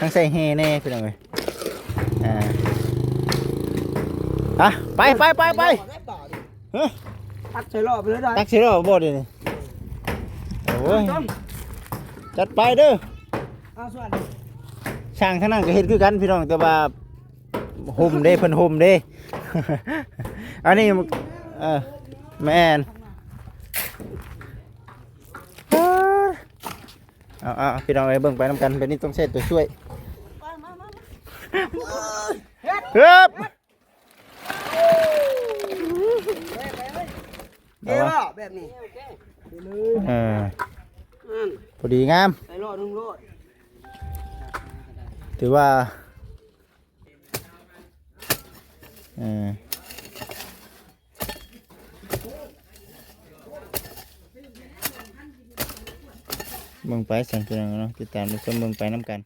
ທັງໃສ່ແຮ່ແດ່ພີ່ນ້ອງເອີຍ. ອ່າ ອ່ະ ໄປ ໄປ ໄປ ໄປ. ຮະ ຕັກໃສ່ລໍ້ໄປເລີຍໄດ້. ຕັກໃສ່ລໍ້ບໍ່ເດນີ້? ໂອ້ຍ ຈັດໄປເດີ. ເອົາສ່ວນ ຊ່າງທາງນັ້ນກໍເຮັດຄືກັນພີ່ນ້ອງ ແຕ່ວ່າ ຮົ່ມເດ້ ເພິ່ນຮົ່ມເດ້. ອັນນີ້ ເອີ ແມ່ນ. ເອົາໆ ພີ່ນ້ອງເອີຍ ເບິ່ງໄປນຳກັນ ແບບນີ້ຕ້ອງໃຊ້ຕົວຊ່ວຍ. ເອີບ ເອີ ແບບນີ້ ເອີ ນັ້ນ ພໍດີງາມ ໃສ່ລໍ້ໜຶ່ງໂລດ ຖືວ່າ ເອີ ເບິ່ງໄປຊັ້ນພີ່ນ້ອງເນາະ ຕິດຕາມໄປຊົມເບິ່ງໄປນຳກັນ.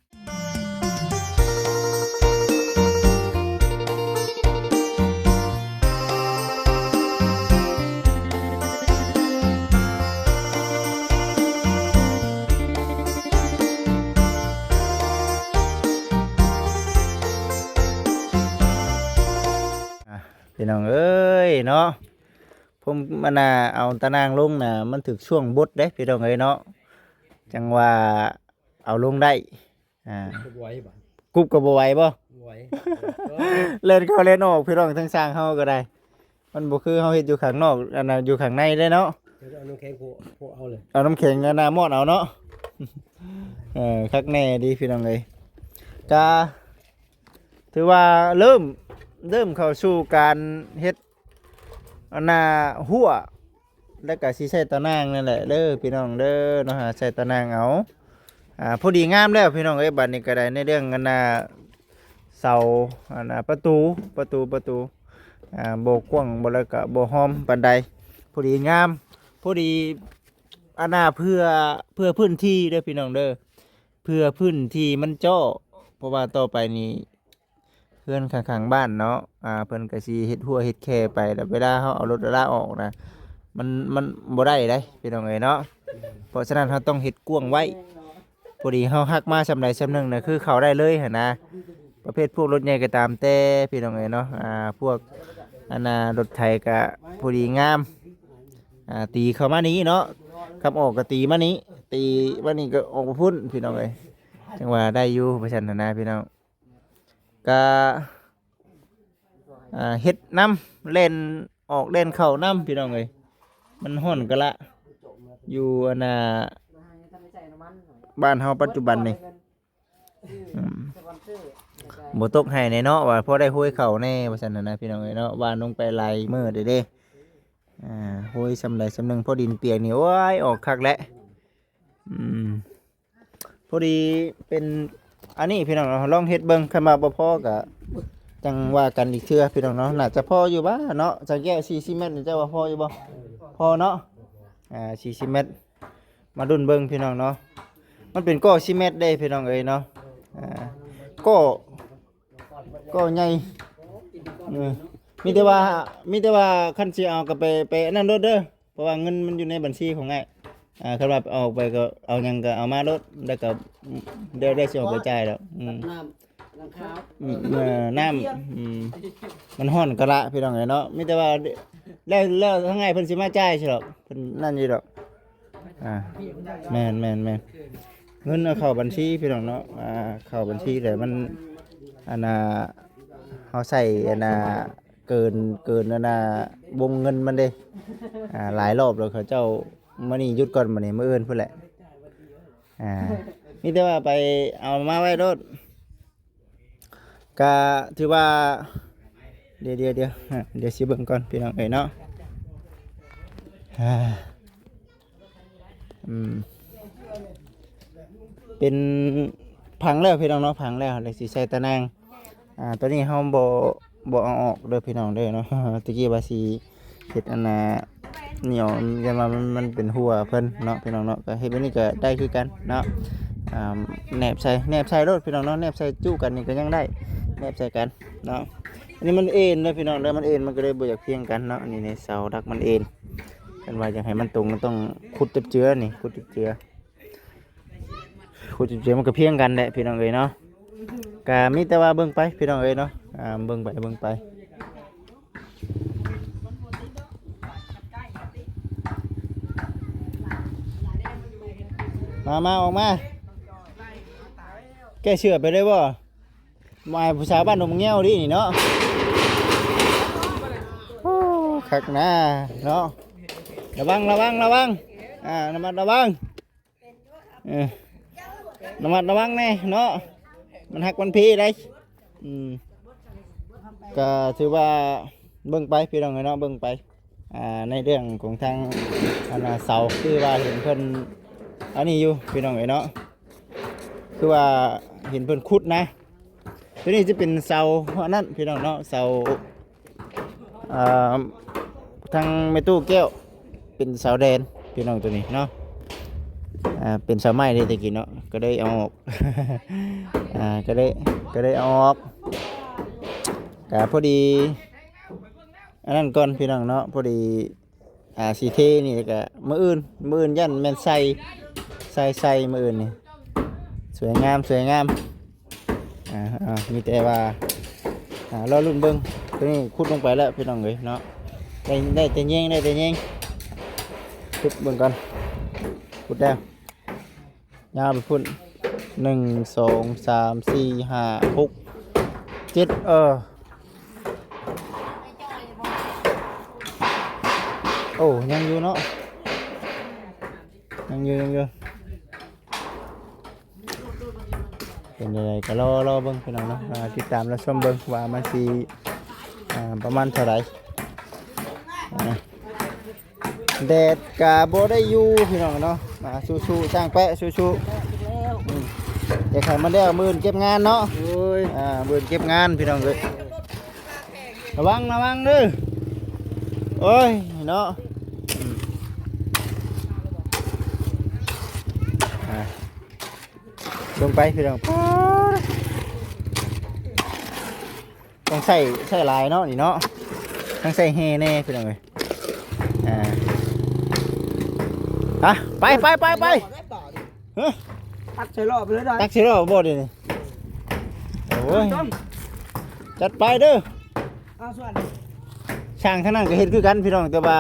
ອ່ະ ພີ່ນ້ອງເອີຍເນາະ ຜົມ ອັນນ່າ ເອົາຕາໜ່າງລົງນະ ມັນຖືກຊ່ວງບົດເດ້ພີ່ນ້ອງເອີຍເນາະ ຈັ່ງວ່າເອົາລົງໄດ້. ອ່າ ກຸບກໍບໍ່ໄຫວບໍ່? ບໍ່ໄຫວ ແລ່ນເຂົ້າແລ່ນອອກ ພີ່ນ້ອງ ທາງຊ່າງເຮົາກໍໄດ້ ມັນບໍ່ຄືເຮົາເຮັດຢູ່ຂ້າງນອກ ອັນນ່າ ຢູ່ຂ້າງໃນເດ້ເນາະ. ເອົານ້ຳແຂງໂປະ ໂປະເອົາເລີຍ ເອົານ້ຳແຂງ ອັນນ່າ ມອດເອົາເນາະ. ເອີ ຄັກແນ່ເດ້ພີ່ນ້ອງເອີຍ ກະຖືວ່າເລີ່ມ ເລີ່ມເຂົ້າສູ່ການເຮັດ ອັນນ່າ ຮົ້ວ ແລ້ວກະຊິໃຊ້ຕາໜ່າງນັ້ນແຫຼະເດີພີ່ນ້ອງເດີເນາະ ໃຊ້ຕາໜ່າງເອົາ. ອ່າ ພໍດີງາມແລ້ວພີ່ນ້ອງເອີຍ ບາດນີ້ກໍໄດ້ໃນເລື່ອງ ອັນນ່າ ເສົາ ອັນນ່າ ປະຕູ ປະຕູ ປະຕູ ອ່າ ບໍ່ກວ້າງ ບໍ່ ແລ້ວກະບໍ່ຫອມປານໃດ ພໍດີງາມ ພໍດີ ອັນນ່າ ເພື່ອ ເພື່ອພື້ນທີ່ເດີພີ່ນ້ອງເດີ ເພື່ອພື້ນທີ່ມັນເຈາະ ເພາະວ່າຕໍ່ໄປນີ້ ເຮືອນຂ້າງໆບ້ານເນາະ ອ່າ ເພິ່ນກໍຊິເຮັດຮົ້ວເຮັດແຄໄປ ແລ້ວເວລາເຮົາເອົາລົດເອົາລາອອກນະ ມັນ ມັນບໍ່ໄດ້ເດ້ພີ່ນ້ອງເອີຍເນາະ. ເພາະສະນັ້ນເຮົາຕ້ອງເຮັດກວ້າງໄວ້ ພໍດີເຮົາຮັກມາຊ່ຳໃດຊ່ຳໜຶ່ງນະ ຄືເຂົ້າໄດ້ເລີຍຫັ້ນນະ ປະເພດພວກລົດໃຫຍ່ກໍຕາມແຕ່ພີ່ນ້ອງເອີຍເນາະ ອ່າ ພວກ ອັນນ່າ ລົດໄຖກໍພໍດີງາມ ອ່າ ຕີເຂົ້າມານີ້ເນາະ ຄຳອອກກໍຕີມານີ້ ຕີມານີ້ກໍອອກໄປພຸ້ນພີ່ນ້ອງເອີຍ ຈັ່ງວ່າໄດ້ຢູ່ວ່າຊັ້ນນະພີ່ນ້ອງ. ກະ ອ່າ ເຮັດນຳ ແລ່ນອອກແລ່ນເຂົ້ານຳພີ່ນ້ອງເອີຍ ມັນຮ້ອນກະລະ ຢູ່ອັນນ່າ ບ້ານເຮົາປັດຈຸບັນນີ້ ອືມ ບໍ່ຕົກໄຮ່ແນ່ເນາະ ວ່າພໍໄດ້ໂຮຍເຂົ້າແນ່ວ່າຊັ້ນນະພີ່ນ້ອງເອີຍເນາະ ຫວ່ານລົງໄປຫຼາຍມື້ເດ້ ເດ້ ອ່າ ໂຮຍຊ່ຳໃດຊ່ຳໜຶ່ງ ພໍດິນປຽກນີ້ ໂອ້ຍ ອອກຄັກແຫຼະ ອືມ. ພໍດີເປັນອັນນີ້ພີ່ນ້ອງເນາະ ລອງເຮັດເບິ່ງ ຄັນວ່າບໍ່ພໍກໍຈັ່ງວ່າກັນອີກເທື່ອພີ່ນ້ອງເນາະ ໜ້າຈະພໍຢູ່ຫວາເນາະ. ສັງແກ້ວ ສີ່ສິບແມັດນີ້ ເຈົ້າວ່າພໍຢູ່ບໍ່? ພໍເນາະ ອ່າ ສີ່ສິບແມັດ ມາລຸ້ນເບິ່ງພີ່ນ້ອງເນາະ ມັນເປັນກໍຊີແມັດເດ້ພີ່ນ້ອງເອີຍເນາະ ອ່າ ກໍ ກໍໃຫຍ່ ເອີ ມີແຕ່ວ່າ ມີແຕ່ວ່າຄັນຊິເອົາກໍໄປ ໄປອັນນັ້ນໂລດເດີ ເພາະວ່າເງິນມັນຢູ່ໃນບັນຊີຂອງອ້າຍ ອ່າ ຄັນວ່າອອກໄປກໍເອົາຫຍັງກໍເອົາມາໂລດ ແລ້ວກໍ ດຽວ ດຽວຊິອອກໄປຈ່າຍດອກ ອືມ ນ້ຳ ຫຼັງຄາ ອືມ ເອີ ນ້ຳ ອືມ ມັນຮ້ອນກະລະພີ່ນ້ອງເອີຍເນາະ ມີແຕ່ວ່າ ແລ້ວ ແລ້ວທາງອ້າຍເພິ່ນຊິມາຈ່າຍຊິດອກ ເພິ່ນນັ້ນຢູ່ດອກ ອ່າ ແມ່ນໆໆ ເງິນເອົາເຂົ້າບັນຊີພີ່ນ້ອງເນາະ ອ່າ ເຂົ້າບັນຊີແລ້ວມັນ ອັນນ່າ ເຮົາໃຊ້ ອັນນ່າ ເກີນ ເກີນ ອັນນ່າ ວົງເງິນມັນເດ້ ອ່າ ຫຼາຍລອບແລ້ວ ເຂົາເຈົ້າ ມື້ນີ້ຢຸດກ່ອນ ມື້ນີ້ ມື້ອື່ນພຸ້ນແຫຼະ ອ່າ ມີແຕ່ວ່າໄປເອົາມາໄວ້ໂລດ ກະຖືວ່າ ດຽວ ດຽວ ດຽວ ດຽວຊິເບິ່ງກ່ອນພີ່ນ້ອງເອີຍເນາະ ອ່າ ອືມ ເປັນ ພັງແລ້ວພີ່ນ້ອງເນາະ ພັງແລ້ວ ແລ້ວຊິໃສ່ຕາໜ່າງ ອ່າ ຕອນນີ້ເຮົາບໍ່ ບໍ່ເອົາອອກເດີພີ່ນ້ອງເດີເນາະ ຕະກີ້ວ່າຊິເຮັດອັນນ່າ ນີ້ອອກ ຢ້ານວ່າມັນ ມັນເປັນຮົ້ວເພິ່ນເນາະ ພີ່ນ້ອງເນາະ ກໍເຮັດແບບນີ້ກໍໄດ້ຄືກັນເນາະ ອ່າ ແນບໃສ່ ແນບໃສ່ໂລດພີ່ນ້ອງເນາະ ແນບໃສ່ຈຸກັນນີ້ກໍຍັງໄດ້ ແນບໃສ່ກັນເນາະ. ອັນນີ້ມັນເອັນເດີພີ່ນ້ອງເດີ ມັນເອັນ ມັນກໍເລີຍບໍ່ຢາກພຽງກັນເນາະ ອັນນີ້ໃນເສົາຫຼັກມັນເອັນ ຄັນວ່າຢາກໃຫ້ມັນຕົງ ມັນຕ້ອງຂຸດຈັບເຈືອນີ້ ຂຸດຈັບເຈືອ ຂຸດຈັບເຈືອ ມັນກໍພຽງກັນແຫຼະພີ່ນ້ອງເອີຍເນາະ. ກະມີແຕ່ວ່າເບິ່ງໄປພີ່ນ້ອງເອີຍເນາະ ອ່າ ເບິ່ງໄປ ເບິ່ງໄປ ມາ ມາ ອອກມາ ແກ້ເສື້ອໄປເລີຍບໍ່? ມາຜູ້ສາວບ້ານດົງແງວເດນີ້ເນາະ ໂອ້ ຄັກນາເນາະ ລະວັງ ລະວັງ ລະວັງ ອ່າ ລະມັດລະວັງ ເອີ ລະມັດລະວັງແດ່ເນາະ ມັນຮັກມັນພີໄດ໋ ອືມ ກະຖືວ່າເບິ່ງໄປພີ່ນ້ອງເອີຍເນາະ ເບິ່ງໄປ ອ່າ ໃນເລື່ອງຂອງທາງ ອັນນ່າ ເສົາ ຄືວ່າເຫັນເພິ່ນ ອັນນີ້ຢູ່ພີ່ນ້ອງເອີຍເນາະ ຄືວ່າເຫັນເພິ່ນຂຸດນະ ໂຕນີ້ຈະເປັນເສົາ ອັນນັ້ນພີ່ນ້ອງເນາະ ເສົາ ອ່າ ທາງແມ່ຕູ້ແກ້ວເປັນເສົາແດນພີ່ນ້ອງ ໂຕນີ້ເນາະ ອ່າ ເປັນເສົາໄມ້ເດ້ແຕ່ກີ້ເນາະ ກໍໄດ້ເອົາອອກ ອ່າ ກໍໄດ້ ກໍໄດ້ເອົາອອກ ກະພໍດີ ອັນນັ້ນກ່ອນພີ່ນ້ອງເນາະ ພໍດີ ອ່າ ຊິເທນີ້ ແລ້ວກະມື້ອື່ນ ມື້ອື່ນຢ້ານແມ່ນໃສ່ ໃສ່ ໃສ່ມື້ອື່ນນີ້ ສວຍງາມ ສວຍງາມ ອ່າ ອ່າ ມີແຕ່ວ່າ ອ່າ ລໍລຸ້ນເບິ່ງ ໂຕນີ້ຂຸດລົງໄປແລ້ວພີ່ນ້ອງເອີຍເນາະ ໄດ້ ໄດ້ແຕ່ແຍງ ໄດ້ແຕ່ແຍງ ຂຸດເບິ່ງກ່ອນ ຂຸດແລ້ວ ຍາວໄປພຸ້ນ ໜຶ່ງ ສອງ ສາມ ສີ່ ຫ້າ ຫົກ ເຈັດ ເອີ ໂອ້ ຍັງຢູ່ເນາະ ຍັງຢູ່ ຍັງຢູ່ ເປັນຈັ່ງໃດກໍລໍ ລໍເບິ່ງພີ່ນ້ອງເນາະ ອ່າ ຕິດຕາມຮັບຊົມເບິ່ງວ່າມັນຊິ ອ່າ ປະມານເທົ່າໃດ ອ່າ ແດດກະບໍ່ໄດ້ຢູ່ພີ່ນ້ອງເນາະ ອ່າ ສູ້ໆ ຊ່າງແປະ ສູ້ໆ ອືມ ຢາກໃຫ້ມັນແລ້ວ ມື້ອື່ນເກັບງານເນາະ ໂອ້ຍ ອ່າ ມື້ອື່ນເກັບງານພີ່ນ້ອງເອີຍ ລະວັງ ລະວັງເດີ ໂອ້ຍເນາະ ອືມ ອ່າ ລົງໄປພີ່ນ້ອງ ປາດ ຕ້ອງໃຊ້ ໃຊ້ຫຼາຍເນາະນີ້ເນາະ ຕ້ອງໃຊ້ແຮ່ແດ່ພີ່ນ້ອງເອີຍ ອ່າ ໄປ ໄປ ໄປ ໄປ ຮະ ຕັກໃສ່ລໍ້ໄປເລີຍໄດ້ ຕັກໃສ່ລໍ້ບໍ່ເດນີ້ ໂອ້ຍ ຈັດໄປເດີ ເອົາສ່ວນ ຊ່າງທາງນັ້ນກໍເຮັດຄືກັນພີ່ນ້ອງ ແຕ່ວ່າ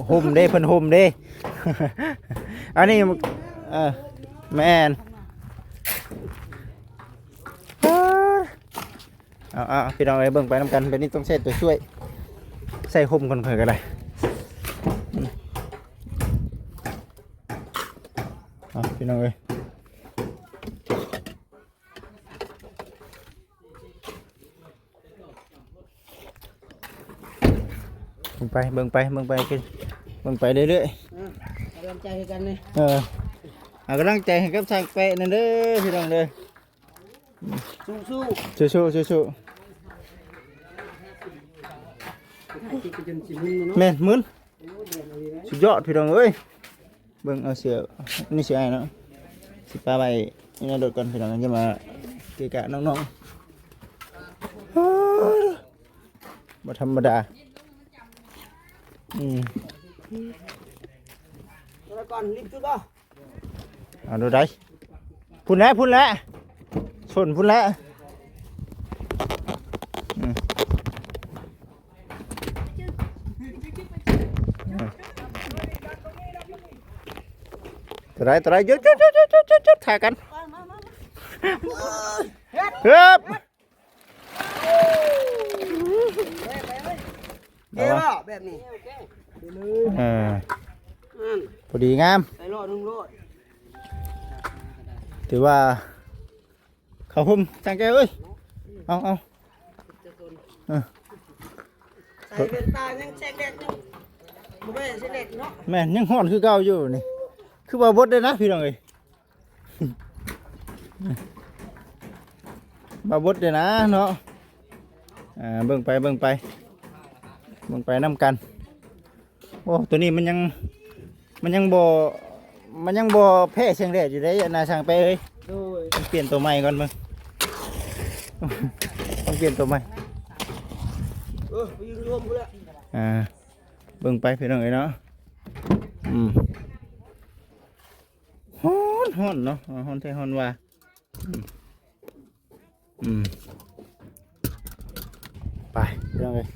ຮົ່ມເດ້ ເພິ່ນຮົ່ມເດ້ ອັນນີ້ ເອີ ແມ່ນ ເອົາ ເອົາ ພີ່ນ້ອງເອີຍ ເບິ່ງໄປນຳກັນ ແບບນີ້ຕ້ອງໃຊ້ຕົວຊ່ວຍ ໃຊ້ຮົ່ມກ່ອນຂ້ອຍກໍໄດ້ ເອົາ ພີ່ນ້ອງເອີຍ ເບິ່ງໄປ ເບິ່ງໄປ ເບິ່ງໄປ ເບິ່ງໄປເລື້ອຍໆ ເອີ ໃຫ້ກຳລັງໃຈໃຫ້ກັນເດີ ເອີ ໃຫ້ກຳລັງໃຈໃຫ້ກັບຊ່າງແປະນັ້ນເດີ ພີ່ນ້ອງເດີ ສູ້ໆ ສູ້ໆ ສູ້ໆ ແມ່ນ ໝື່ນ ສຸດຍອດ ພີ່ນ້ອງເອີຍ ເບິ່ງເອົາເສື້ອ ນີ້ເສື້ອອ້າຍເນາະ ຊິປະໄວ້ຢູ່ໃນລົດກ່ອນ ພີ່ນ້ອງ ຈະມາເກະກະນ້ອງໆ ບໍ່ທຳມະດາ ອືມ ແລ້ວກ່ອນ ລິບຈຸດບໍ່? ເອົາດູໄດ໋ ພຸ້ນແຫຼະ ພຸ້ນແຫຼະ ຊົນພຸ້ນແຫຼະ ອືມ ຕົວໃດ ຕົວໃດ ຢຸດ ຢຸດ ຢຸດ ຖົາກັນ ເຮີບ ເອີ ແບບນີ້ ເອີ ນັ້ນ ພໍດີງາມ ໃສ່ລໍ້ໜຶ່ງໂລດ ຖືວ່າເຂົ້າຮົ່ມ ຊ່າງແກ້ວເອີຍ ເອົາ ເອົາ ເອີ ໃສ່ແວ່ນຕາຍັງແສງແດດຢູ່ ບໍ່ແມ່ນແສງແດດເນາະ ແມ່ນ ຍັງຮ້ອນຄືເກົ່າຢູ່ນີ້ ຄືວ່າບົດເດ້ນະ ພີ່ນ້ອງເອີຍ. ບໍ່ບົດເດ້ນະເນາະ ອ່າ ເບິ່ງໄປ ເບິ່ງໄປ ເບິ່ງໄປນຳກັນ ໂອ້ ໂຕນີ້ມັນຍັງ ມັນຍັງບໍ່ ມັນຍັງບໍ່ແພ້ແສງແດດຢູ່ເດ້ ອັນນ່າ ຊ່າງແປະເອີຍ ໂດຍ ຕ້ອງປ່ຽນໂຕໃໝ່ກ່ອນເບິ່ງ ຕ້ອງປ່ຽນໂຕໃໝ່ ເອີ ໄປຢືນຢູ່ຮົ່ມພຸ້ນແຫຼະ ອ່າ ເບິ່ງໄປພີ່ນ້ອງເອີຍເນາະ ອືມ. ຮ້ອນ ຮ້ອນເນາະ ຮ້ອນແທ້ຮ້ອນວ່າ ອືມ ອືມ ໄປພີ່ນ້ອງເອີຍ.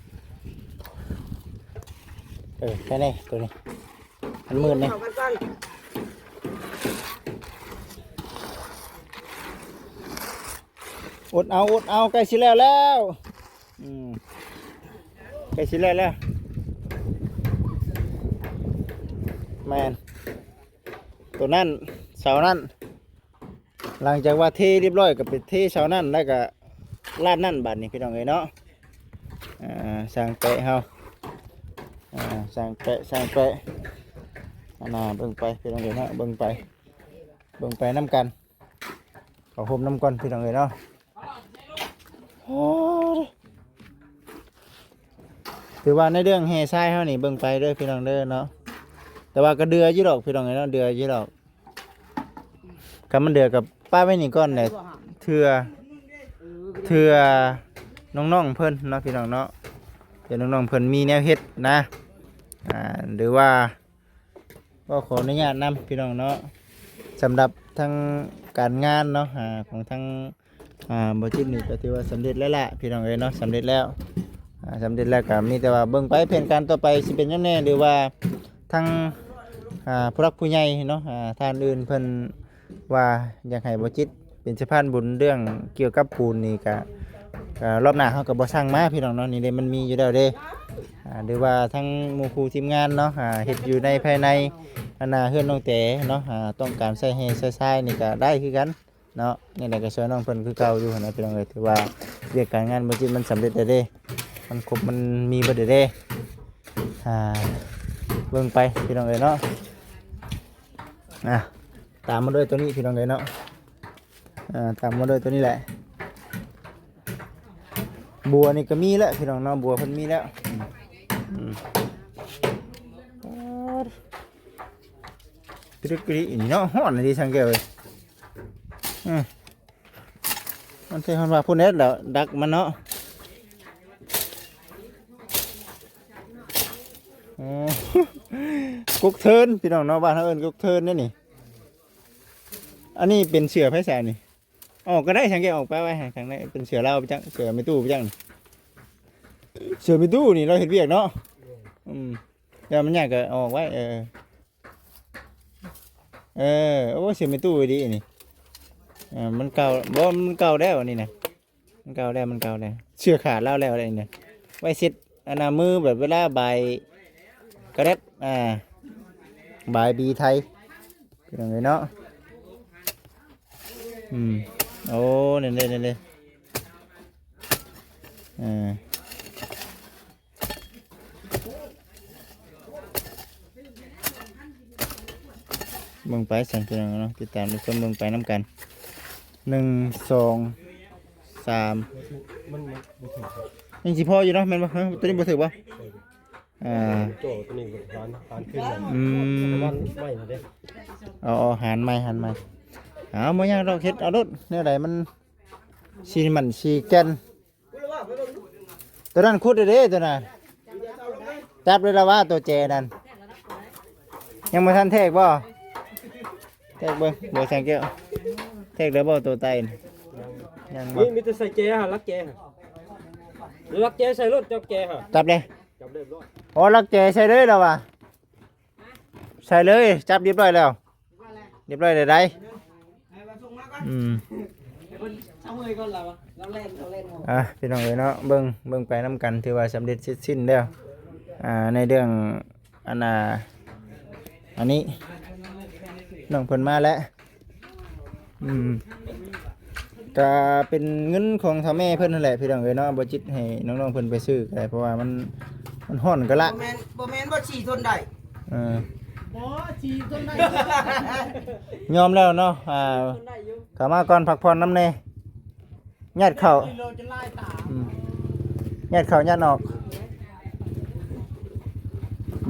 ເອີ ແຄ່ນີ້ ໂຕນີ້ ມັນມືດນີ້ ເຂົ້າກັນກ່ອນ. ອົດເອົາ ອົດເອົາ ໃກ້ຊິແລ້ວແລ້ວ. ອືມ ໃກ້ຊິແລ້ວແລ້ວ. ແມ່ນ ໂຕນັ້ນ ເສົານັ້ນ ຫຼັງຈາກວ່າເທຮຽບຮ້ອຍ ກໍໄປເທເສົານັ້ນ ແລ້ວກໍລາດນັ້ນ ບາດນີ້ພີ່ນ້ອງເອີຍເນາະ. ອ່າ ຊ່າງແປະເຮົາ ອ່າ ຊ່າງແປະ ຊ່າງແປະ ອັນນ່າ ເບິ່ງໄປພີ່ນ້ອງເອີຍເນາະ ເບິ່ງໄປ ເບິ່ງໄປນຳກັນ ເຂົ້າໂຮມນຳກ່ອນພີ່ນ້ອງເອີຍເນາະ. ໂອ້ ຖືວ່າໃນເລື່ອງແຮ່ຊາຍເຮົານີ້ເບິ່ງໄປເດີພີ່ນ້ອງເດີເນາະ ແຕ່ວ່າກໍເດືອຢູ່ດອກພີ່ນ້ອງເອີຍເນາະ ເດືອຢູ່ດອກ. ຄັນມັນເດືອກໍປະໄວ້ນີ້ກ່ອນແຫຼະ ເທື່ອ ເທື່ອນ້ອງໆເພິ່ນເນາະພີ່ນ້ອງເນາະ ເທື່ອນ້ອງໆເພິ່ນມີແນວເຮັດນະ ອ່າ ຫຼືວ່າ ກໍຂໍອະນຸຍາດນຳພີ່ນ້ອງເນາະ ສຳລັບທັງການງານເນາະ ອ່າ ຂອງທັງ ອ່າ ບໍ່ຈິດນີ້ກໍຖືວ່າສຳເລັດແລ້ວລະພີ່ນ້ອງເອີຍເນາະ ສຳເລັດແລ້ວ ອ່າ ສຳເລັດແລ້ວກໍມີແຕ່ວ່າເບິ່ງໄປແຜນການຕໍ່ໄປຊິເປັນຫຍັງແດ່ ຫຼືວ່າທັງ ອ່າ ຜູ້ຫຼັກຜູ້ໃຫຍ່ເນາະ ອ່າ ທ່ານອື່ນເພິ່ນ ວ່າຢາກໃຫ້ບໍ່ຈິດເປັນສະພານບຸນເລື່ອງກ່ຽວກັບປູນນີ້ກະ ກະລອບໜ້າເຮົາກໍບໍ່ສັ່ງມາພີ່ນ້ອງເນາະ ນີ້ເດ້ມັນມີຢູ່ແລ້ວເດ້ ອ່າ ຫຼືວ່າທັງໝູ່ຄູ່ທີມງານເນາະ ອ່າ ເຮັດຢູ່ໃນພາຍໃນ ອັນນ່າ ເຮືອນນ້ອງແຕເນາະ ອ່າ ຕ້ອງການໃຊ້ແຮ່ໃຊ້ຊາຍນີ້ກໍໄດ້ຄືກັນເນາະ ແນວໃດກໍຊ່ວຍນ້ອງເພິ່ນຄືເກົ່າຢູ່ຫັ້ນນະພີ່ນ້ອງເອີຍ. ຖືວ່າວຽກການງານບໍ່ຈິດມັນສຳເລັດແລ້ວເດ້ ມັນຄົບ ມັນມີເບິດແລ້ວເດ້ ອ່າ ເບິ່ງໄປພີ່ນ້ອງເອີຍເນາະ ອ່າ ຕາມມາດ້ວຍໂຕນີ້ພີ່ນ້ອງເອີຍເນາະ ອ່າ ຕາມມາດ້ວຍໂຕນີ້ແຫຼະ ບົວນີ້ກໍມີແລ້ວພີ່ນ້ອງເນາະ ບົວເພິ່ນມີແລ້ວ ອືມ ອືມ ອໍ ຕຶກະດິເນາະ ຮ້ອນອີ່ຫຼີ ຊ່າງແກ້ວເອີຍ ອືມ ມັນໃສ່ຮອດວ່າພຸ້ນແຫຼະ ແລ້ວດັກມັນເນາະ ອໍ ກົກເທີນພີ່ນ້ອງເນາະ ບ້ານເຮົາເອີ້ນກົກເທີນເດ້ນີ້. ອັນນີ້ເປັນເສື້ອໃຜຊະນີ້? ອອກກໍໄດ້ ສັງເກດອອກໄປໄວ້ໃຫ້ທາງໃນ ເປັນເສື້ອລາວໄປຈັກ ເສື້ອແມ່ຕູ້ໄປຈັກ ເສື້ອແມ່ຕູ້ນີ້ລາວເຮັດວຽກເນາະ ອືມ ແລ້ວມັນຍາກກໍເອົາອອກໄວ້ ເອີ ເອີ ໂອ້ ເສື້ອແມ່ຕູ້ດີນີ້ ເອີ ມັນເກົ່າ ບໍ່ ມັນເກົ່າແລ້ວອັນນີ້ນະ ມັນເກົ່າແລ້ວ ມັນເກົ່າແລ້ວ ເສື້ອຂາດລາວແລ້ວອັນນີ້ນະ ໄວ້ເຊັດ ອັນນ່າ ມືແບບເວລາບາຍກະແລັດ ອ່າ ບາຍບີໄທ ພີ່ນ້ອງເອີຍເນາະ ອືມ ໂອ້ ນັ້ນເດ້ ນັ້ນເດ້ ເອີ ເບິ່ງໄປຊັ້ນ ພີ່ນ້ອງເນາະ ຕິດຕາມຮັບຊົມເບິ່ງໄປນຳກັນ ໜຶ່ງ ສອງ ສາມ ມັນ ມັນບໍ່ຖືກ ຍັງຊິພໍຢູ່ເນາະ ແມ່ນບໍ່? ຮະ ຕົວນີ້ບໍ່ຖືກບໍ່? ອ່າ ໂຈ້ຕົວນີ້ຫານ ຫານຂຶ້ນ ອືມ ປະມານໄມ້ນະເດ້ ເອົາ ເອົາ ຫານໃໝ່ ຫານໃໝ່ ເອົາ ບໍ່ຍາກດອກ ເຮັດເອົາໂລດ ແນວໃດມັນຊິໝັ້ນຊິແກ່ນ ຕົວນັ້ນຂຸດເດ້ ຕົວນັ້ນ ຈັບໄດ້ລະວ່າ ຕົວແຈນັ້ນ ຍັງບໍ່ທັນແທກບໍ່? ແທກເບິ່ງ ບໍ່ ຊ່າງແກ້ວ ແທກໄດ້ບໍ່ຕົວໄຕນີ້? ຍັງບໍ່ ມີ ມີແຕ່ໃສ່ແຈຫັ້ນ ຫຼັກແຈຫັ້ນ ຫຼັກແຈໃສ່ໂລດ ຈັບແຈຫັ້ນ ຈັບເດ້ ຈັບຮຽບຮ້ອຍ ອໍ ຫຼັກແຈໃສ່ເລີຍລະວ່າ ໃສ່ເລີຍ ຈັບຮຽບຮ້ອຍແລ້ວ ຮຽບຮ້ອຍແລ້ວໃດ ອືມ ອ່າ ພີ່ນ້ອງເອີຍເນາະ ເບິ່ງ ເບິ່ງໄປນຳກັນ ຖືວ່າສຳເລັດເສັດສິ້ນແລ້ວ ອ່າ ໃນເລື່ອງ ອັນນ່າ ອັນນີ້ ນ້ອງເພິ່ນມາແລ້ວ ອືມ ກະເປັນເງິນຂອງເຖົ້າແມ່ເພິ່ນຫັ້ນແຫຼະ ພີ່ນ້ອງເອີຍເນາະ ບໍ່ຈິດໃຫ້ນ້ອງໆເພິ່ນໄປຊື້ກໍໄດ້ ເພາະວ່າມັນ ມັນຮ້ອນກະລະ ບໍ່ແມ່ນ ບໍ່ແມ່ນບໍ່ ສີ່ທົນໄດ້ ເອີ ບໍ່ ສີ່ທົນໄດ້ ຍອມແລ້ວເນາະ ອ່າ ເຂົ້າມາກ່ອນ ພັກຜ່ອນນຳແດ່ ຍາດເຂົ້າ ອືມ ຍາດເຂົ້າຍາດອອກ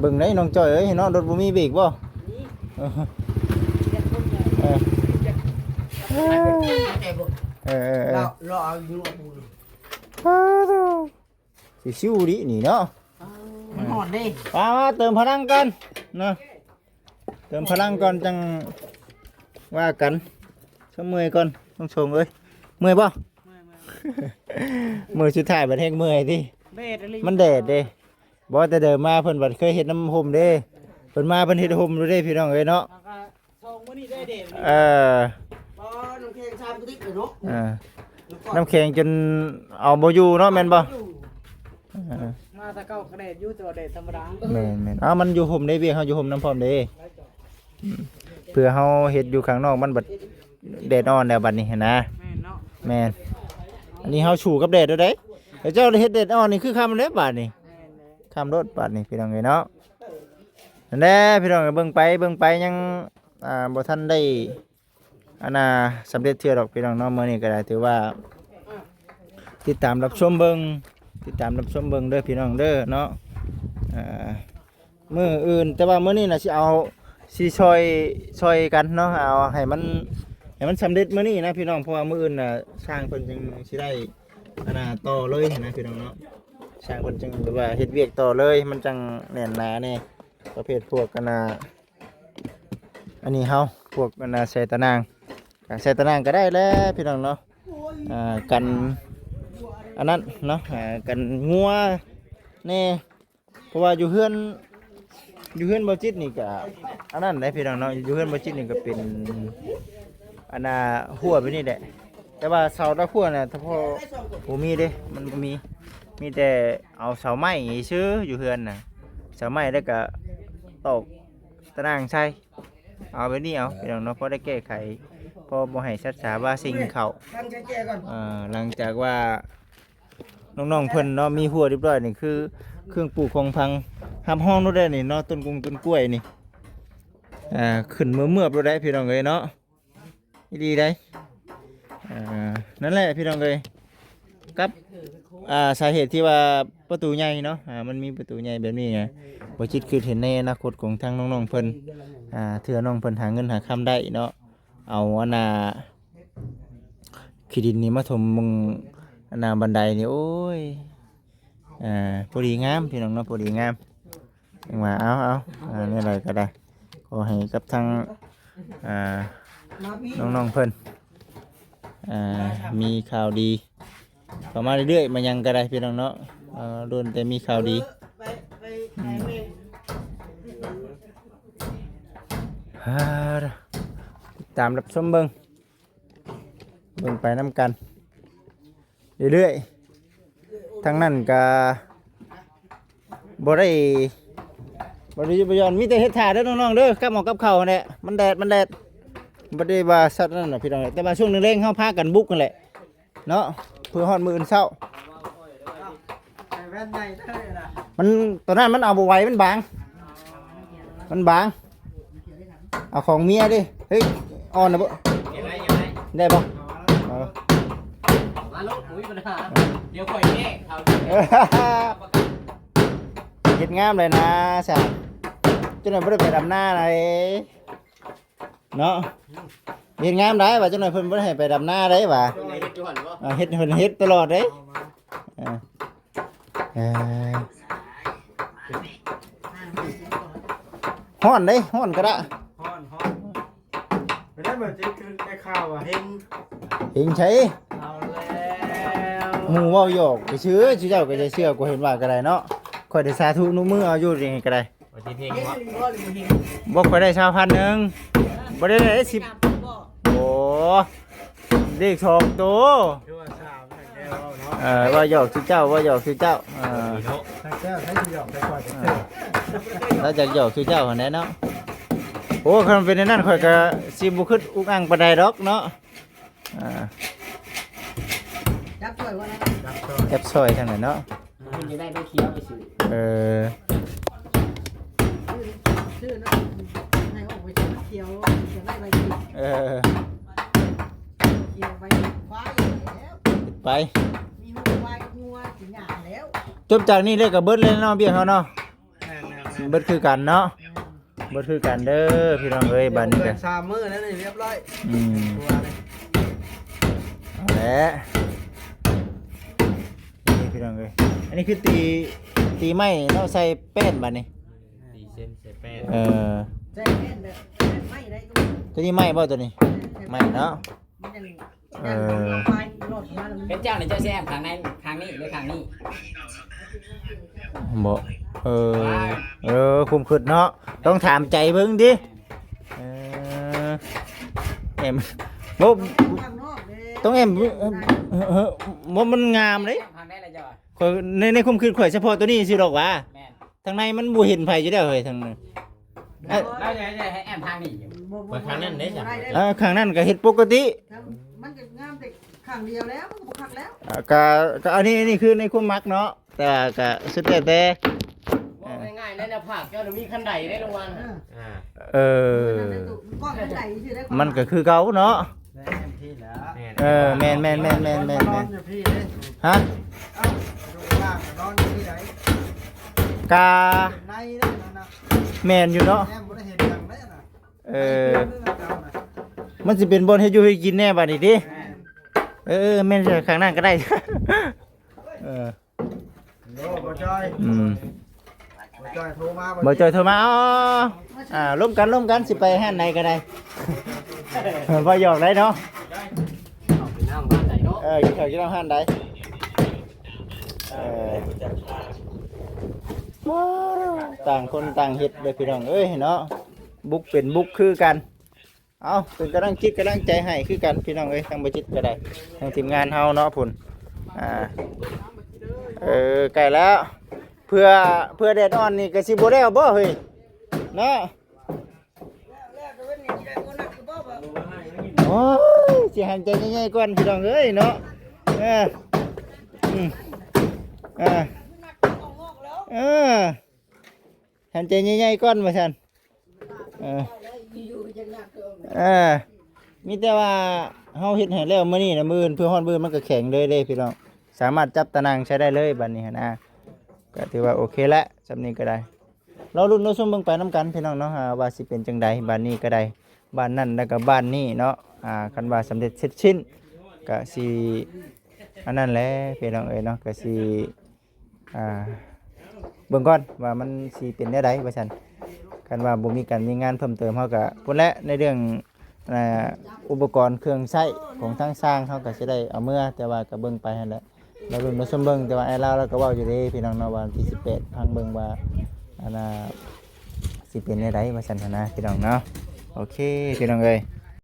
ເບິ່ງໄດ໋ນ້ອງຈ້ອຍເອີຍເນາະ ລົດບໍ່ມີເບຣກບໍ່? ມີ ເອີ ເອີ ເອີ ເອີ ເອີ ເອີ ຊິຊິວດີນີ້ເນາະ ມັນຮ້ອນເດ້ ມາ ມາເຕີມພະລັງກ່ອນເນາະ ເຕີມພະລັງກ່ອນຈັ່ງວ່າກັນ ຊະເມື່ອຍກ່ອນ ນ້ອງຊົງເອີຍ ເມື່ອຍບໍ່? ເມື່ອຍ ເມື່ອຍ ມື້ສຸດທ້າຍບັດແຮງເມື່ອຍຕິ. ແດດອີ່ຫຼີ ມັນແດດເດ້. ບໍ່ ແຕ່ເດີມມາເພິ່ນບັດເຄີຍເຮັດນຳຮົ່ມເດ້. ເພິ່ນມາເພິ່ນເຮັດຮົ່ມຢູ່ເດ້ ພີ່ນ້ອງເອີຍເນາະ. ແລ້ວກໍສອງມື້ນີ້ໄດ້ແດດ. ເອີ ບໍ່ ນ້ຳແຂງຊາມກະຕິກເລີຍເນາະ. ເອີ ນ້ຳແຂງຈົນເອົາບໍ່ຢູ່ເນາະ ແມ່ນບໍ່? ເອີ ມາແຕ່ເກົ່າກໍແດດຢູ່ ແຕ່ວ່າແດດທຳມະດາ. ແມ່ນໆ ເອົາ ມັນຢູ່ຮົ່ມເດ້ ວຽກເຮົາຢູ່ຮົ່ມນຳພ້ອມເດ້. ອືມ ເພື່ອເຮົາເຮັດຢູ່ຂ້າງນອກມັນບັດແດດອ່ອນແລ້ວບັດນີ້ຫັ້ນນະ. ແມ່ນເນາະ. ແມ່ນ. ອັນນີ້ເຮົາສູ້ກັບແດດແລ້ວເດ້. ແລ້ວເຈົ້າໄດ້ເຮັດແດດອ່ອນນີ້ຄືຄ່ຳແລ້ວບາດນີ້. ແມ່ນແຫຼະ. ຄ່ຳໂລດບາດນີ້ ພີ່ນ້ອງເອີຍເນາະ. ນັ້ນແຫຼະ ພີ່ນ້ອງເອີຍ ເບິ່ງໄປ ເບິ່ງໄປຍັງ ອ່າ ບໍ່ທັນໄດ້ ອັນນ່າ ສຳເລັດເທື່ອດອກ ພີ່ນ້ອງເນາະ. ມື້ນີ້ກໍໄດ້ຖືວ່າ ຕິດຕາມຮັບຊົມເບິ່ງ ຕິດຕາມຮັບຊົມເບິ່ງເດີ ພີ່ນ້ອງເດີເນາະ. ອ່າ ມື້ອື່ນ ແຕ່ວ່າມື້ນີ້ນະ ຊິເອົາ ຊິຊ່ອຍ ຊ່ອຍກັນເນາະ ເອົາໃຫ້ມັນ ໃຫ້ມັນສຳເລັດມື້ນີ້ນະ ພີ່ນ້ອງ. ເພາະວ່າມື້ອື່ນນະ ຊ່າງເພິ່ນຈຶ່ງຊິໄດ້ ອັນນ່າ ຕໍ່ເລີຍຫັ້ນນະ ພີ່ນ້ອງເນາະ. ຊ່າງເພິ່ນຈຶ່ງແບບວ່າເຮັດວຽກຕໍ່ເລີຍ ມັນຈັ່ງແໜ້ນໜາແດ່. ປະເພດພວກ ອັນນ່າ ອັນນີ້ເຮົາ ພວກ ອັນນ່າ ໃສ່ຕາໜ່າງ ກະໃສ່ຕາໜ່າງກໍໄດ້ແຫຼະ ພີ່ນ້ອງເນາະ. ອ່າ ກັນ ອັນນັ້ນເນາະ ອ່າ ກັນງົວແດ່. ເພາະວ່າຢູ່ເຮືອນ ຢູ່ເຮືອນບໍ່ຈິດນີ້ກະ ອັນນັ້ນແຫຼະ ພີ່ນ້ອງເນາະ. ຢູ່ເຮືອນບໍ່ຈິດນີ້ກະເປັນ ອັນນ່າ ຮົ້ວແບບນີ້ແຫຼະ. ແຕ່ວ່າເສົາຕະຂົວນະ ສະເພາະ ບໍ່ມີເດ້ ມັນບໍ່ມີ. ມີແຕ່ເອົາເສົາໄມ້ຊື່ຢູ່ເຮືອນນະ ເສົາໄມ້ ແລ້ວກະຕອກຕາໜ່າງໃສ່. ເອົາແບບນີ້ເອົາ ພີ່ນ້ອງເນາະ ພໍໄດ້ແກ້ໄຂ ພໍບໍ່ໃຫ້ສັດສາວາສິ່ງເຂົ້າ. ເອີ ຫຼັງຈາກວ່ານ້ອງໆເພິ່ນເນາະ ມີຮົ້ວຮຽບຮ້ອຍນີ້ ຄືເຄື່ອງປູກຂອງຝັງຮັບຮອງໂລດໄດ໋ນີ້ເນາະ. ຕົ້ນກົງຕົ້ນກ້ວຍນີ້ ອ່າ ຂຶ້ນເມືອບໆໂລດໄດ໋ ພີ່ນ້ອງເອີຍເນາະ. ອີ່ຫຼີໃດ໋. ອ່າ ນັ້ນແຫຼະ ພີ່ນ້ອງເອີຍ ກັບ ອ່າ ສາເຫດທີ່ວ່າປະຕູໃຫຍ່ເນາະ ອ່າ ມັນມີປະຕູໃຫຍ່ແບບນີ້ນະ ບໍ່ຈິດຄິດເຫັນໃນອະນາຄົດຂອງທາງນ້ອງໆເພິ່ນ ອ່າ ເທື່ອນ້ອງເພິ່ນຫາເງິນຫາຄຳໄດ້ເນາະ ເອົາອັນນ່າ ຂີ້ດິນນີ້ມາຖົມເບິ່ງ ອັນນ່າ ບັນໄດນີ້ ໂອ້ຍ ອ່າ ພໍດີງາມ ພີ່ນ້ອງເນາະ ພໍດີງາມ. ຈັ່ງວ່າ ເອົາ ເອົາ ອ່າ ແນວໃດກໍໄດ້ ຂໍໃຫ້ກັບທາງ ອ່າ ນ້ອງໆເພິ່ນ ອ່າ ມີຂ່າວດີເຂົ້າມາເລື້ອຍໆ ມາຫຍັງກໍໄດ້ ພີ່ນ້ອງເນາະ. ເອີ ລ້ວນແຕ່ມີຂ່າວດີ. ອືມ ຕິດຕາມຮັບຊົມເບິ່ງ ເບິ່ງໄປນຳກັນເລື້ອຍໆ. ທາງນັ້ນກະບໍ່ໄດ້ ບໍ່ໄດ້ຢຸດບໍ່ຢ່ອນ ມີແຕ່ເຮັດຖ້າເດີນ້ອງໆເດີ ກັບໝໍ້ກັບເຂົ້າຫັ້ນແຫຼະ. ມັນແດດ ມັນແດດ ບໍ່ໄດ້ວ່າສັດນັ້ນນະ ພີ່ນ້ອງ. ແຕ່ວ່າຊ່ວງແລງໆເຮົາພາກັນບຸກຫັ້ນແຫຼະເນາະ ເພື່ອຮອດມື້ອື່ນເຊົ້າ. ໃສ່ແວ່ນໃຫຍ່ເດີນະ ມັນ ຕອນນັ້ນມັນເອົາບໍ່ໄຫວ ມັນບາງ ມັນບາງ. ເອົາຂອງເມຍເດ້. ເຮີ້ຍ ອ່ອນນະບໍ່? ເກັບໄວ້ ເກັບໄວ້ ໄດ້ບໍ່? ເອີ ມາໂລດ ບໍ່ມີບັນຫາ ດຽວຂ້ອຍແກ້ເຂົາ. ເຮັດງາມເລີຍນະ ຊ່າງ ຈັກໜ່ອຍບໍ່ໄດ້ໄປດຳນາໃດ. ເນາະ ເຮັດງາມໄດ໋ວ່າ ຈັກໜ່ອຍເພິ່ນບໍ່ໄດ້ໃຫ້ໄປດຳນາໄດ໋ວ່າ. ເຮັດຢູ່ຫັ້ນບໍ່? ອ່າ ເຮັດ ເພິ່ນເຮັດຕະຫຼອດເດ້. ເອີ ເອີ ຮ້ອນເດ້ ຮ້ອນກະດະ ຮ້ອນ ຮ້ອນ. ເປັນໄດບໍ່ຈິດ ຄືໄດ້ຂ່າວວ່າເຮັງ ເຮັງໃສ? ເອົາແລ້ວ ໝູ່ເວົ້າຫຍອກໄປຊື່ ເຈົ້າກໍຢ່າເຊື່ອ ກວ່າເຫັນວ່າກໍໄດ້ເນາະ. ຂ້ອຍໄດ້ສາທຸນຸມືເອົາຢູ່ນີ້ກໍໄດ້. ວ່າຊິເຮັງບໍ່? ບໍ່ ຂ້ອຍໄດ້ຊາວພັນໜຶ່ງ ບໍ່ໄດ້ໄດ້ສິບ. ໂອ້ ເລກສອງໂຕ ຄືວ່າສາມ ແທ້ເວົ້າເນາະ. ເອີ ເວົ້າຫຍອກຊື່ເຈົ້າ ເວົ້າຫຍອກຊື່ເຈົ້າ. ເອີ ເນາະ ທາງເຈົ້າໃຊ້ຊິຫຍອກໃສ່ຂ້ອຍ. ເອີ ລາວຈັກຫຍອກຊື່ເຈົ້າຫັ້ນແຫຼະເນາະ. ໂອ້ ຄັນເປັນແນວນັ້ນ ຂ້ອຍກໍຊິບໍ່ຄຶດອຸກອັ່ງປານໃດດອກເນາະ. ອ່າ ຈັບຊ່ອຍວ່ານັ້ນ ຈັບຊ່ອຍ ຈັບຊ່ອຍທາງນັ້ນເນາະ. ເພິ່ນຈະໄດ້ໃບຂຽວໄປຊື້. ເອີ ຊື້ ຊື້ນຳ ໃຫ້ອອກໄປຊື້ຂຽວ ຈະໄດ້ໃບຂຽວ. ເອີ ຂຽວໃບຄວາຍແລ້ວ ໄປ ມີງົວຄວາຍກັບງົວກິນຫຍ້າແລ້ວ. ຈົບຈາກນີ້ເລີຍກໍເບິດເລີຍເນາະ ວຽກເຮົາເນາະ. ແມ່ນໆໆ ເບິດຄືກັນເນາະ. ແມ່ນ ເບິດຄືກັນເດີພີ່ນ້ອງເອີຍ. ບັດນີ້ກໍສາມມື້ແລ້ວນີ້ ຮຽບຮ້ອຍ. ອືມ ຕົວນີ້ ເອົາແຫຼະ ນີ້ພີ່ນ້ອງເອີຍ. ອັນນີ້ຄືຕີ ຕີໄມ້ເນາະ ໃສ່ແປ້ນບັດນີ້ ຕີເສັ້ນໃສ່ແປ້ນ. ເອີ ໃສ່ແປ້ນແບບໄມ້ໄດ້. ຕົວນີ້ໄມ້ບໍ່ ຕົວນີ້? ແມ່ນ ໄມ້ເນາະ. ມັນຍັງ ເອີ ຍັງໄປຫຼອດ ເປັນເຈົ້ານີ້ເຈົ້າຊິແອ້ມຂ້າງໃນ ຂ້າງນີ້ ຫຼືຂ້າງນີ້? ບໍ່ ເອີ ເອີ ຄວາມຄິດເນາະ ຕ້ອງຖາມໃຈເບິ່ງຕິ. ເອີ ແອ້ມ ບໍ່ ຕ້ອງແອ້ມ ເອີ ບໍ່ ມັນງາມເດ້. ຂ້ອຍ ໃນ ໃນຄວາມຄິດຂ້ອຍສະເພາະໂຕນີ້ຊື່ດອກຫວາ. ແມ່ນ ທາງໃນມັນບໍ່ເຫັນໃຜຢູ່ແລ້ວເຮີ້ຍ ທາງນັ້ນ. ເອີ ເຮົາຈະໃຫ້ແອ້ມທາງນີ້ຢູ່ ບໍ່ ຂ້າງນັ້ນເດ້. ເອີ ຂ້າງນັ້ນກໍເຮັດປົກກະຕິ ມັນກໍງາມແຕ່ຂ້າງດຽວແລ້ວ ມັນກໍບໍ່ຄັກແລ້ວ. ອ່າ ກະ ກະອັນນີ້ ອັນນີ້ຄືໃນຄວາມມັກເນາະ ແຕ່ວ່າກະສຸດແລ້ວແຕ່. ເວົ້າງ່າຍໆ ໃນໜ້າຜາກເຈົ້ານະມີຄັນໄດເດ້ລາງວັນ. ເອີ ມັນກໍຄືເກົ່າເນາະ. ເອີ ແມ່ນໆໆໆໆໆ ນອນຢູ່ພີ້ເດ້. ຮະ? ເອົ້າ ຢູ່ຂ້າງກໍນອນຢູ່ພີ້ໃດ. ກະ ໃນເດ້ນັ້ນນະ ແມ່ນຢູ່ເນາະ. ແນມບໍ່ໄດ້ເຫັນຫຍັງເດ້ນະ. ເອີ ມັນຊິເປັນບ່ອນເຮັດຢູ່ເຮັດກິນແດ່ບາດນີ້ຕິ. ແມ່ນ ເອີ ແມ່ນ ຂ້າງນັ້ນກໍໄດ້. ເອີ ໂອ້ ບໍ່ຈ່ອຍ ອືມ ບໍ່ຈ່ອຍໂທມາ ບໍ່ຈ່ອຍໂທມາ. ອໍ ອ່າ ລົມກັນ ລົມກັນ ຊິໄປຮ້ານໃດກໍໄດ້. ເອີ ບໍ່ຫຍອກໄດ້ເນາະ. ເອີ ກິນເຂົ້າກິນນ້ຳຮ້ານໃດ. ເອີ ຕ່າງຄົນຕ່າງເຮັດເດີພີ່ນ້ອງເອີຍເນາະ. ບຸກເປັນບຸກຄືກັນ. ເອົາ ເປັນກຳລັງຈິດກຳລັງໃຈໃຫ້ຄືກັນພີ່ນ້ອງເອີຍ ທາງບໍ່ຈິດກໍໄດ້ ທາງທີມງານເຮົາເນາະພຸ້ນ. ອ່າ ເອີ ໃກ້ແລ້ວ ເພື່ອ ເພື່ອແດດອ່ອນນີ້ກໍຊິບໍ່ແລ້ວບໍ່ເຮີ້ຍເນາະ. ໂອ້ຍ ຊິຫັນໃຈໃຫຍ່ໆກ່ອນພີ່ນ້ອງເອີຍເນາະ. ເອີ ອືມ ອ່າ ເອີ ຫັນໃຈໃຫຍ່ໆກ່ອນວ່າຊັ້ນ. ເອີ ເອີ ມີແຕ່ວ່າເຮົາເຮັດໃຫ້ແລ້ວມື້ນີ້ນະ ມື້ອື່ນ ເພື່ອຮອດມື້ອື່ນມັນກໍແຂງເລີຍເດ້ພີ່ນ້ອງ. ສາມາດຈັບຕາໜ່າງໃຊ້ໄດ້ເລີຍບາດນີ້ຫັ້ນນະ. ກໍຖືວ່າໂອເຄແຫຼະ ສ່ຳນີ້ກໍໄດ້. ລໍລຸ້ນລໍຊົມເບິ່ງໄປນຳກັນພີ່ນ້ອງເນາະ ວ່າຊິເປັນຈັ່ງໃດບາດນີ້ກໍໄດ້. ບ້ານນັ້ນແລ້ວກໍບ້ານນີ້ເນາະ. ອ່າ ຄັນວ່າສຳເລັດເສັດສິ້ນ ກໍຊິອັນນັ້ນແຫຼະພີ່ນ້ອງເອີຍເນາະ ກໍຊິ ອ່າ ເບິ່ງກ່ອນວ່າມັນຊິເປັນແນວໃດວ່າຊັ້ນ. ຄັນວ່າບໍ່ມີການມີງານເພີ່ມເຕີມ ເຮົາກະພຸ້ນແຫຼະ ໃນເລື່ອງ ອ່າ ອຸປະກອນເຄື່ອງໃຊ້ຂອງທາງຊ່າງ ເຮົາກະຊິໄດ້ເອົາເມືອ ແຕ່ວ່າກະເບິ່ງໄປຫັ້ນແຫຼະ ລາວເບິ່ງລາວຊົມເບິ່ງ. ແຕ່ວ່າອ້າຍລາວລາວກະເວົ້າຢູ່ເດ້ພີ່ນ້ອງເນາະ ວ່າວັນທີສິບແປດ ພັງເບິ່ງວ່າ ອັນນ່າ ຊິເປັນແນວໃດວ່າຊັ້ນຫັ້ນນະພີ່ນ້ອງເນາະ. ໂອເຄພີ່ນ້ອງເອີຍ